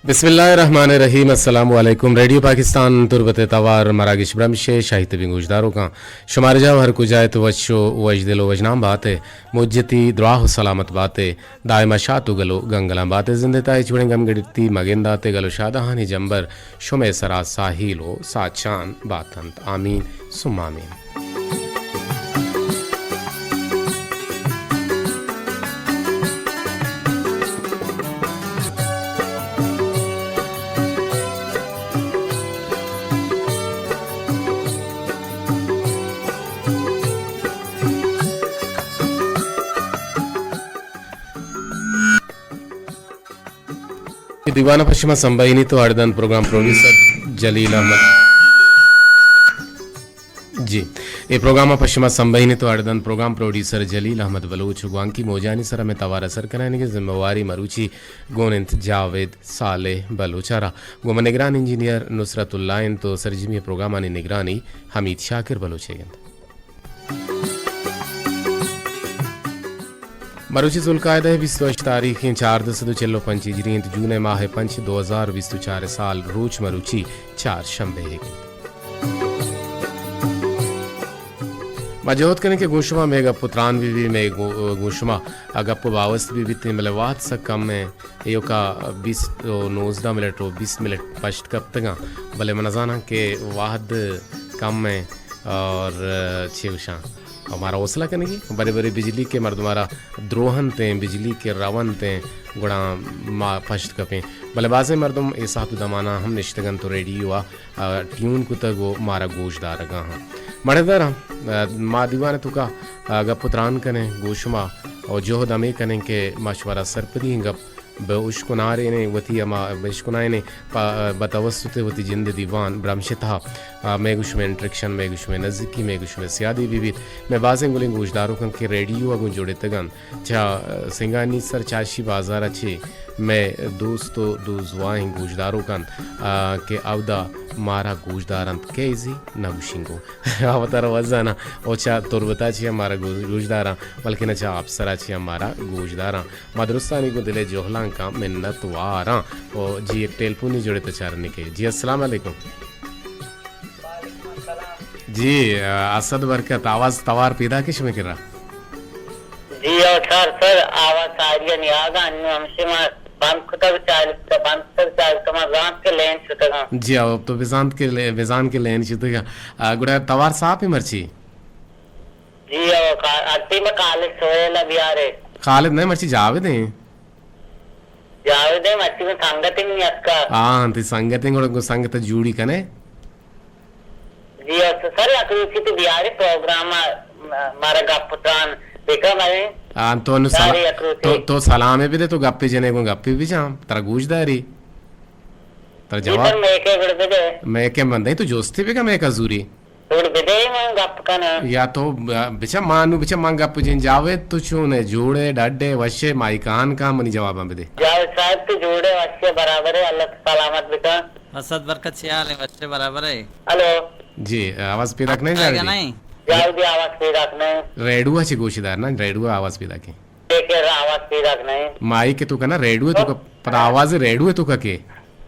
بسم اللہ الرحمن الرحیم۔ السلام علیکم۔ ریڈیو پاکستان تربت ءِ توار مراگش برمش ءِ شاہی تبیں گوشداروکاں، شمارا جاہ ہر کجا ات وش و وشدل و وشنام بات ءِ، مجتی دراہ و سلامت بات ءِ، دائما شات و گل و گنگلاں بات ءِ، زند ءِ تہا ہچ وڑیں گم گڑتی مگندات ءِ، گل و شادہانی جمبر شمئے سرا ساہیل و ساچان بات انت۔ آمین ثم آمین۔ اے دیوان ءَ پہ شما سمبہینیت و اڈ دنت پروگرام پروڈیوسر جلیل احمد۔ جی، اے پروگرام ءَ پہ شما سمبہینیت و اڈ دنت پروگرام پروڈیوسر جلیل احمد بلوچ و گوانکی موجانی سرا مئے توار ءَ سر کنائینگ ءِ ذمہ واری مروچی گون انت جاوید صالح بلوچ ءَ را۔ گوں ما نگران انجینئر نصرت اللہ انت و سرجمی پروگرامانی نگرانی حمید شاکر بلوچ ئیگ انت۔ مروچی ذوالقعدہ ءِ بیست و ہشت تاریخ انت، چاردہ سد و چل و پنچ ہجری انت، جون ءِ ماہ ءِ پنچ، دو ہزار بیست و چار ءِ سال، روچ مروچی چار شنبے ئیگ انت۔ ما جہد کنیں کہ گوں شما مئے گپ و تران بہ بی، مئے گوں، گوں شما گپ و باوست بہ بیتیں، بلے وہد سک کم انت۔ ایوکا بیست و نوزدہ منٹ و بیست منٹ پشت کپتگاں، بلے من زاناں کہ وہد کم انت اور چے گوشاں، مارا حوصلہ کنگی، برے برے بجلی کہ مردم ءَ را دروہنت انت، بجلی کہ رونت انت، گڑا ما پشت کپیں۔ بلے بازیں مردم اے ساعت و دمانا ہم نشتگ انت و ریڈیو ءَ ٹیون کتگ و مارا گوش دارگا ہاں۔ مڑداراں، ما دیوان ءِ توکا گپ و تران کنیں، گوں شما و جہد ہمے کنیں کہ ما شمارا سرپدی ایں گپ بہ اشکنارینیں، وتی ہما بہ اشکنائینیں، پہ، بہ توسط وتی جند ءِ دیوان برمش ءِ تہا، آ، مئے گوں شمئے انٹریکشن، مئے گوں شمئے نزیکی، مئے گوں شمئے سیادی بہ بیت۔ مئے بازیں گلیں گوشداروکاں کہ ریڈیو ءَ گوں جڑتگ انت، چہ سنگانی سر چاشی بازار ءَ چہ مئے دوست و دوزواہیں گوشداروک انت، آ، کہ اودا مارا گوشدار انت، کیزی نہ گوشینگو۔ آ وتارا وت زاناں، او چہ تربت ءَ چہ ہم مارا گو-، گوشداراں، بلکنا چہ آپسر ءَ چہ ہم مارا گوشداراں۔ ما درستانی گوں دل ءِ جہلانکاں منت واراں۔ او جی، یک ٹیلیفونی جڑت ءَ چارنی کئے۔ جی، السلام علیکم۔ جی، آ، اسد برکت، آواز توار پیداک ئے شمئے کرا؟ جی، او سر، سر، آواز ساری ءَ نیاگا، انو ہمشی ما بند کتگ، چالو کتگ، بند کتگ، چالو کتگ، ما زانت کہ لین شتگاں۔ جی، او تو بزانت کہ لے-، بزان کہ لین شتگاں۔ آ، گڑا توار ساپ ئے مرچی؟ جی، او کا-، اتی میں خالد سہیل ءَ بیارے۔ خالد نہ، مرچی جاوید ایں۔ جاوید ایں، مرچی میں سنگت ایں، اتکا۔ ہاں، تی سنگت ایں، گڑا گوں سنگت جوڑی کنے۔ جی، او سر، یک روچی تو بیارے پروگرام ءَ، م-، مارا گپ تران بکن بلے۔ ہاں، تو انو سلا-، ساری یک روچی۔ تو، تو سلامے بدے، تو گپے جنے گوں گپے بجاں، ترا گوش داری۔ ترا جی جواب۔ سر، میکے گڑ بدے۔ میکے من دے، تو جوستے بکن میکا زوری۔ گڑ بدے من گپ کناں۔ یا تو، ب-، بچا ما نو بچا من گپ جن۔ جاوید تو چون ئے؟ جوڑ ئے، ڈڈ ئے، وش ئے؟ مائیکان کا منی جواباں بدے۔ جاوید صاحب تو جوڑ ئے، وش ئے، برابر ئے، اللہ تو سلامت بکن۔ اسد برکت چے حال ئے؟ وش ئے، برابر ئے؟ ہلو۔ جی، آواز پیداک نہ ایں آگا جاوید؟ نہ ایں۔ جاوید آواز پیداک نہ ایں۔ ریڈیو چہ گوش دار نا، ریڈیو آواز پیداک ایں۔ دیکھے را آواز پیداک نہ ایں۔ مائیک تو کنا ریڈیو تو کا، پر آواز ریڈیو تو کا کے؟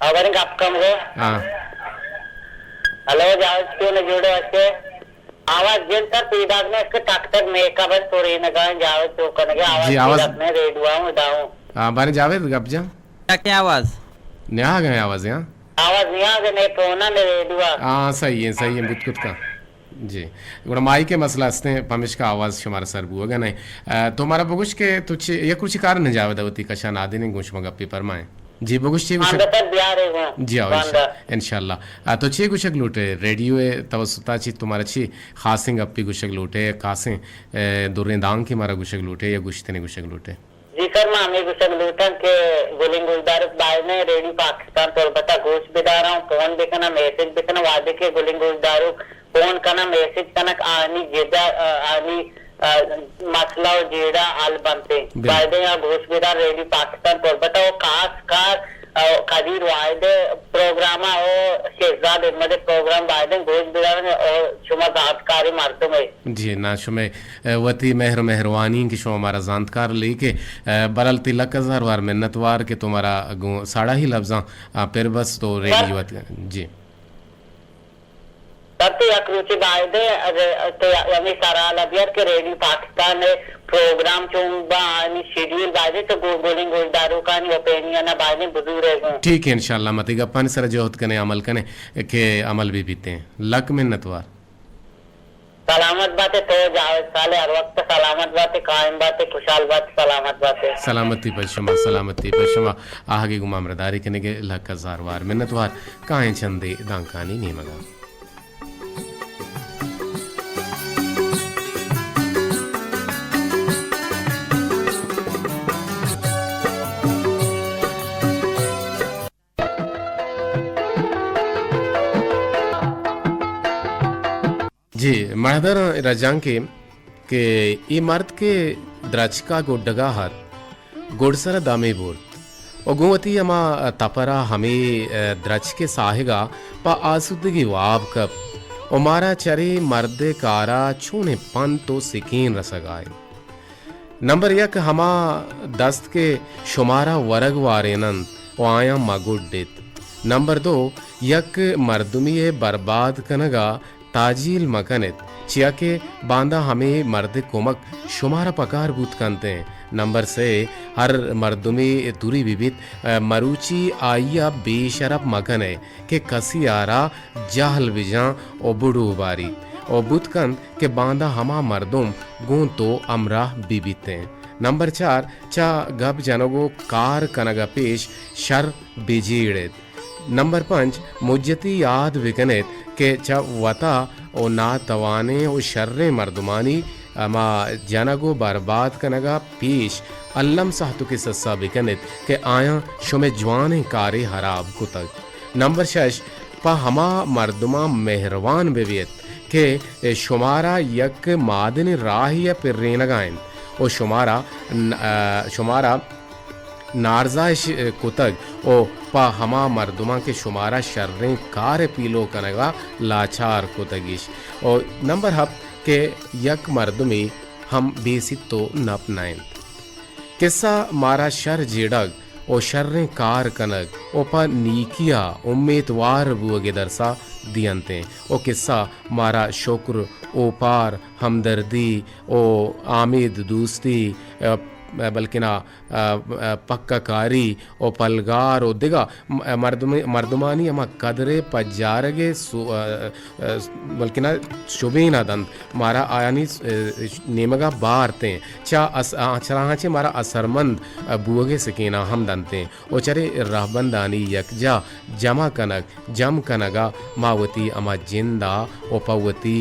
آ، باریں گپ کن گو۔ ہاں۔ ہلو، جاوید چون ئے؟ جوڑ ئے، وش ئے؟ آواز جن سر پیداک نہ ایں، اس کے ٹک ٹک میکا بس تو رینگا ایں، جاوید چو کنگے، آواز جی، آواز پیداک نہ ایں، ریڈیو آؤں، داؤں۔ ہاں، باریں جاوید گپ جان۔ کیا، کیا آواز؟ نیا گئے آواز، ہاں؟ آواز نیا گئے، نے فون نے ریڈیو۔ ہاں، صحیح ایں، صحیح ایں، بوت کت کا۔ جی۔ گڑا مائیک ءِ مسئلہ است ایں، پمیشکا آواز شمارا سر بوگا نہ ایں۔ آ، تو مارا بگوش کہ تو چے، یک روچی کار نہ جاوید وتی کشا نادینیں، گوں شما گپے پرمائیں۔ جی، بگوش چے گوشگ؟ باندا سر بیارے گوں۔ جی، آؤ، باندا۔ انشاءاللہ۔ آ، تو چے گوشگ لوٹے؟ ریڈیو ءِ توسط ءَ چی تو مارا چی خاصیں گپے گوشگ لوٹے، خاصیں، اے، دریں دانکے مارا گوشگ لوٹے یا گوشتنے گوشگ لوٹے؟ جی سر، ما ہمے گوشگ لوٹاں کہ گلیں گلدارک بائدیں ریڈیو پاکستان تربت ءَ گوش بداراں، فون بکناں، میسج بکناں، وہدے کہ گلیں گلدارک فون کناں، میسج کناں، آنی جدا، آ، آنی، آ، مسئلہ و جیڑہ حل بنت۔ بالکل۔ بائدیں آ گوش بدار ریڈیو پاکستان تربت ءَ و خاص کار، آ، قدیر واحد ءِ پروگرام ءَ و شہزاد احمد ءِ پروگرام بائدیں گوش بدار و شما زانتکار مردم ء۔ جی نا، شمئے، ء، وتی مہر و مہروانی کہ شما مارا زانتکار لیکے، ء، بلال تئی لک ہزار وار منت وار کہ تو مارا گوں ساڑاہی لبزاں، ء، پر بست و ریڈیو ات۔ جی۔ سر تو یک روچے بایدے، ارے، تو ہمے سرحال ء بیار کہ ریڈیو پاکستان ء پروگرام چون با، آنی شیڈیول بایدے تو گو-، گلیں گوشداروکانی اوپینین ء بایدے بزورے گوں۔ ٹھیک ہے، انشاءاللہ ما تئی گپانی سر جہد کنے، عمل کنے کہ عمل بھی بیتے ہیں۔ لک منت وار۔ سلامت باتے تو جاوید صالح، ہر وقت سلامت باتے، قائم باتے، خوشحال باتے، سلامت باتے۔ سلامتی پر شما، سلامتی پر شما۔ آہگے گوں ما امرداری کنگے لک ہزار وار منت وار۔ کائیں چندے دانکانی نیمگا۔ جی، مہدراں رجانکے کہ اے مرد کہ درچکا گڈگا ات، گڈسرا دمے برت و گوں وتی ہما تپرا ہمے درچکے ساہگا پہ آسودگی واب کپت و مارا چرے مردے کارا چونیں پنت و سکین رسگا انت۔ نمبر یک، ہما دست کہ شمارا ورگ وارین انت و آیاں مگڈ ایت۔ نمبر دو، یک مردمی ء برباد کنگا تاجیل مکن ایت، چیا کہ باندا ہمے مرد ء کمک شمارا پکار بوت کنت انت۔ نمبر سے، ہر مردمے توری بہ بیت، ء، مروچی آئی ء بے شرپ مکن ئے کہ کسی آرا جہل بجاں و بڈو باریت و بوت کنت کہ باندا ہما مردم گوں تو ہمراہ بہ بیت انت۔ نمبر چار، چہ گپ جنگ و کار کنگ ء پیش شر بہ جیڑ ایت۔ نمبر پنچ، مجتی یاد بہ کن ایت کہ چہ وتا و ناتوانیں و شریں مردمانی ہما جنگ و برباد کنگ ء پیش الم ساہتکے سسا بہ کن ایت کہ آیاں شمئے جوانیں کارے ہراب کتگ۔ نمبر شش، پہ ہما مردماں مہروان بہ بیت کہ شمارا یک مادنیں راہے ء پرینگا انت و شمارا ن-، ء، شمارا نارزائش کتگ و پہ ہما مردماں کہ شمارا شریں کار ء پیلو کنگا لاچار کتگ ایش۔ و نمبر ہپت کہ یک مردمے ہم بے سیت و نپ نہ انت۔ کسہ مارا شر جیڑگ و شریں کار کنگ و پہ نیکیا امیتوار بوگے درسا دینتیں و کسہ مارا شکر، اوپار، ہمدردی و آمید دوستی، ء، بلکنا، ء، ء، پکہ کاری و پلگار و دگہ م-، مردم-، مردمانی ہما قدرے پجارگے سو-، ء، ء، بلکنا شبین ء دنت۔ مارا آیانی، ء، نیمگا بارتیں۔ چہ اس-، آ-، چراہاں چہ مارا اثرمند، ء، بوگے سکیناں ہم دنتیں۔ و چرے رہبندانی یکجا جمع کنگ، جم کنگا ما وتی ہما جندا و پہ وتی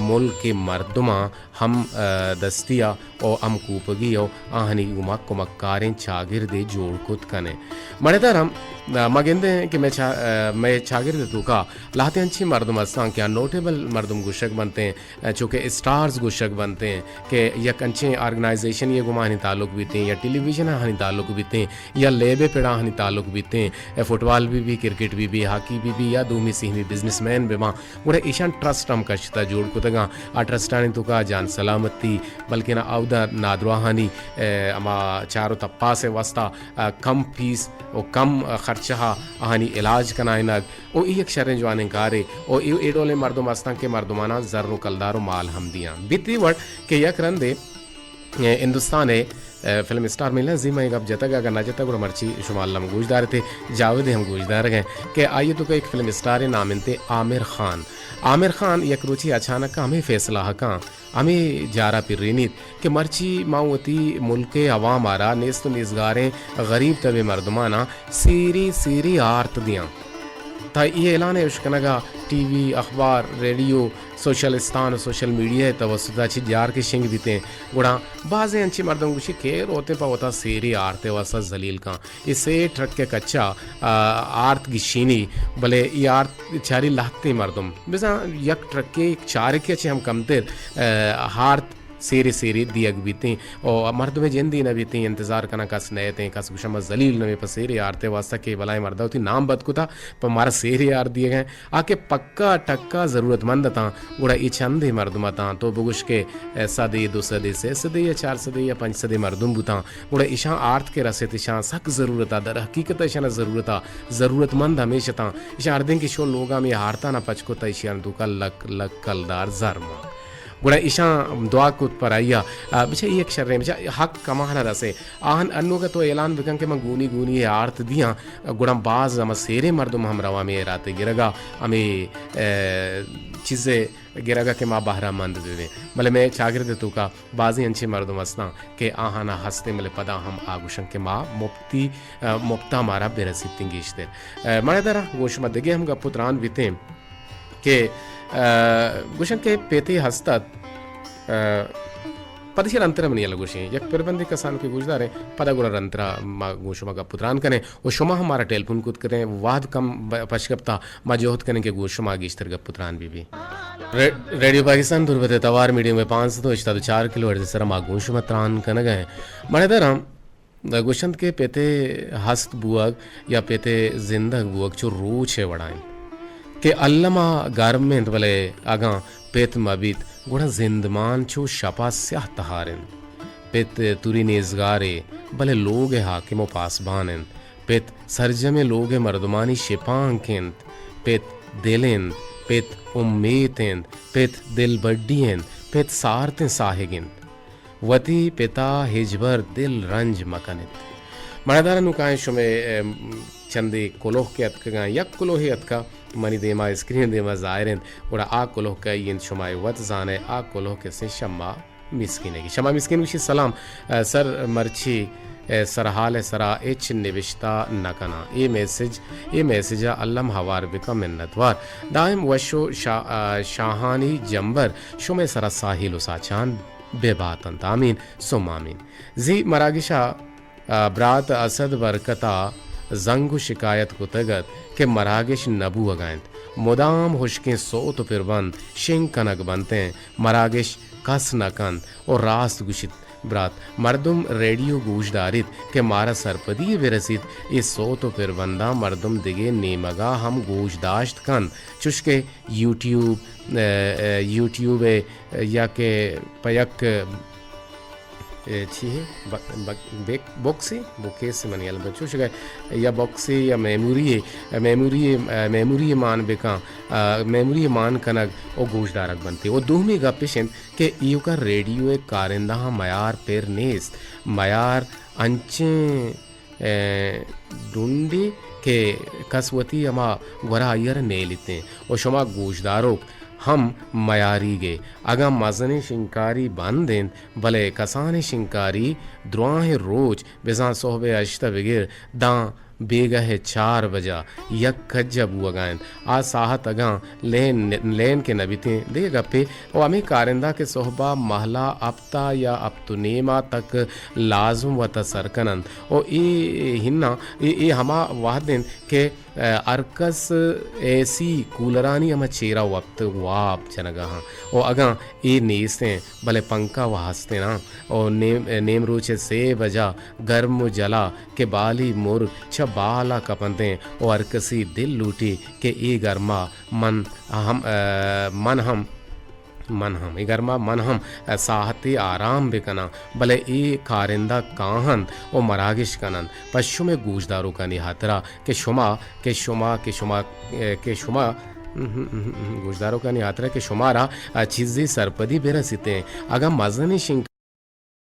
ملک مردماں ہم، ء، دستی ء و ہم کوپگی و آہانی گوما کمک کاریں چاگردے جوڑ کت کنیں۔ مڑدار ہم، ء، ما گندیں کہ مئے چا-، ء، مئے چاگرد توکا لہتے انچیں مردم ہستاں کہ آ نوٹیبل مردم گوشگ بنتیں، ء، چو کہ اسٹارز گوشگ بنتیں کہ یک انچیں آرگنائزیشن یے گوما آہانی تعلق بیتیں یا ٹیلی ویژن آہانی تعلق بیتیں یا لیب پڑا آہانی تعلق بیتیں، ء، فٹبال بی بی، کرکٹ بی بی، ہاکی بی بی یا دومی سیمی بزنس مین بباں، گڑا ایشاں ٹرسٹ ہم کشتہ جوڑ کتگاں۔ آ ٹرسٹانی توکا جان سلامتی، بلکنا اودا نادراہانی، ء، ہما چار و تپاس ء واسطہ، ء، کم فیس و کم، ء، خرچہ ء آہانی علاج کنائینگ و اے یک شریں جوانیں کارے و اے، اے ڈولیں مردم ہستاں کہ مردماناں زر و کلدار و مال ہم دیاں۔ بیتی وڑ کہ یک رندے ء، ہندوستان ء، ء، فلم اسٹار، مئے لہزی ما اے گپ جتگ، اگاں نہ جتگ گڑا مرچی شما الم گوش دارت ء جاوید ء ہم گوش دارگ ء کہ آئی ء توکا یک فلم اسٹارے نام انت عامر خان۔ عامر خان یک روچے اچانک ہمے فیصلہ ء کاں، ہمے جارا پرینیت کہ مرچی ما وتی ملک ء عوام ء را، نیست و نیزگاریں غریب تبیں مردماناں سیری سیری آرت دیاں۔ تہ اے اعلان ء اشکنگ ء ٹی وی، اخبار، ریڈیو، سوشل استان و سوشل میڈیا ء توسط ء چہ جار کشنگ بیتیں، گڑا بازیں انچیں مردم گوشی کہ روتیں پہ وتا سیری آرت ء واسطہ ذلیل کن۔ اے سے ٹرک ء کچا، آ، آرت گشینی، بلے اے آرت چاری لہتیں مردم۔ بزاں یک ٹرکے، یک چارکے ء چہ ہم کمتر، آ، آرت سیرے سیرے دیگ بیتیں و مردمے جندی نہ بیتیں، انتظار کناں کس نئیتیں، کس گوشاں ما ذلیل نہ بیں پہ سیرے آرتے واسطہ کہ بلائیں مردا وتی نام بد کتا، پہ مارا سیرے آر دیگ ایں۔ آ کہ پکا ٹکا ضرورت مند اتاں، گڑا اے چندے مردم اتاں، تو بگوش کہ، اے، صدے، دو صدے، سے صدے یا چار صدے یا پنچ صدے مردم بوتاں، گڑا اشاں آرت کہ رست اشاں سک ضرورت ء، در حقیقت اشاں ضرورت ء، ضرورت مند ہمیش اتاں۔ اشاں ہردیں کہ شو لوگاں ہمے آرتاں پچ کت ء اشیاں دوکا لک لک کلدار زر مان۔ گڑا ایشاں دعا کت پر آئی ء، آ، بچہ اے یک شریں، بچہ حق کمانا رسے۔ آہن انوگا تو اعلان بکن کہ من گونی گونی ء آرت دیاں، گڑا باز ہما سیریں مردم ہم رواں ہمے ہیرات ء گرگا، ہمے، اے، چیزے گرگا کہ ما بہرہ مند ببیں۔ بلے مئے چاگرد ء توکا بازیں انچیں مردم ہستاں کہ آہانا ہستیں، بلے پدا ہم آ گوشن کہ ما مپتی، اے، مپتا مارا برسیتیں گیشتر۔ اے، مڑدارا گوں شما دگہ ہم گپ و تران بیتیں۔ کہ، ء، گوشن کہ پیتے ہست ات، ء، پد ایشی رندتر منی یل گوشیں۔ یک پربندے کسانو کہ گوشداریں، پدا گڑا رندترا ما گوں شما گپ و تران کنیں و شما ہم مارا ٹیلیفون کت کنیں، وہد کم ب-، پشکپتا ما جہد کنیں کہ گوں شما گیشتر گپ و تران بی بی۔ رے-، ریڈیو پاکستان تربت توار میڈیم ویو پانچ سد و ہشتاد و چار کلو ہرٹز سرا ما گوں شما تران کنگا ہیں۔ مڑداراں، گوشنت کہ پت ء ہست بوگ یا پت ء زندگ بوگ چو روچ ء وڑا انت کہ الم ء گرم انت، بلے اگاں پت مہ بیت گڑا زندمان چو شپ ء سیاہ تہار انت۔ پت توری نیزگارے، بلے لوگ ء حاکم و پاسبان انت۔ پت سرجمیں لوگ ء مردمانی شپانک انت۔ پت دل انت، پت امیت انت، پت دلبڈی انت، پت سارتیں ساہگ انت۔ وتی پتا ہچبر دل رنج مہ کن ات۔ مڑدار نوں کائیں شمے، ام، چندے کلوہ کہ اتکگاں، یک کلوہے اتکا منی دیما، اسکرین دیما ظاہر انت، گڑا آ کلوہ کئی انت شما وت زانے، آ کلوہ کسیں شما مسکینگی۔ شما مسکین گوشی سلام، ا، سر مرچی، ا، سرحال سرا ہچ نبشتہ نہ کناں۔ اے میسج، اے میسج ء الم ہوار بکن منتوار۔ دائم وش و شا-، ا، شاہانی جمبر شمے سرا ساحل و ساچان بہ باتنت۔ آمین ثم آمین۔ زی مراگش ء، ء، برات اسد برکت ء زنگ و شکایت کتگ ات کہ مراگش نہ بوہگ ء انت۔ مدام ہشکیں سوت و پربند شنگ کنگ بنت انت، مراگش کس نہ کنت و راست گوشیت برات، مردم ریڈیو گوش داریت کہ مارا سرپدی بہ رسیت، اے سوت و پربنداں مردم دگہ نیمگا ہم گوش داشت کنت، چوش کہ یوٹیوب، ء، ء، یوٹیوب ء یا کہ پہ یک، ء، چی ہے؟ بک-، بک-، بیک-، بکسے؟ بکیسے منی البت چوش گئے، یا بکسے یا میموری، میموری، میموری مان بکن، ء، میموری مان کنگ و گوش دارگ بنتے۔ و دومی گپ اش انت کہ ایوکا ریڈیو ء کارندہاں میار پر نیست، میار انچیں ء، ڈنڈے کہ کس وتی ہما گورا آئی ء را نیلیتیں و شما گوشداروک ہم میاریگے۔ اگاں مزنیں شنکاری بند انت، بلے کسانیں شنکاری دراہیں روچ بزاں سہب ء ہشت ء بگر داں بیگہ ء چار بجا یک کج ء بوگا انت۔ آ ساہت اگاں لین، لین کہ نہ بیتیں، دگہ گپے۔ و ہمے کارندہ کہ سہبا مہلا ہپتا یا ہپت و نیما تک لازم وتا سر کننت۔ و اے ہنا، اے، اے ہما وہد انت کہ، ء، ہرکس اے سی کولرانی ہما چیرا وپت واب جنگا ہاں۔ و اگاں اے نیستیں، بلے پنکھا و ہستیں نا۔ و نیم، نیم روچ سے بجا گرم و جلا کہ بالی مرگ چہ بالا کپنتیں و ہرکسی دل لوٹی کہ اے گرما من ہم، ء، من ہم، من ہم، اے گرما من ہم، ء، ساہتے آرام بکناں، بلے اے کارندہ کاہنت و مراگش کننت۔ پہ شمے گوشداروکانی ہاترا کہ شما، کہ شما، کہ شما، ء، کہ شما، گوشداروکانی ہاترا کہ شمارا، ء، چیزے سرپدی برسیتیں۔ اگاں مزنیں شنک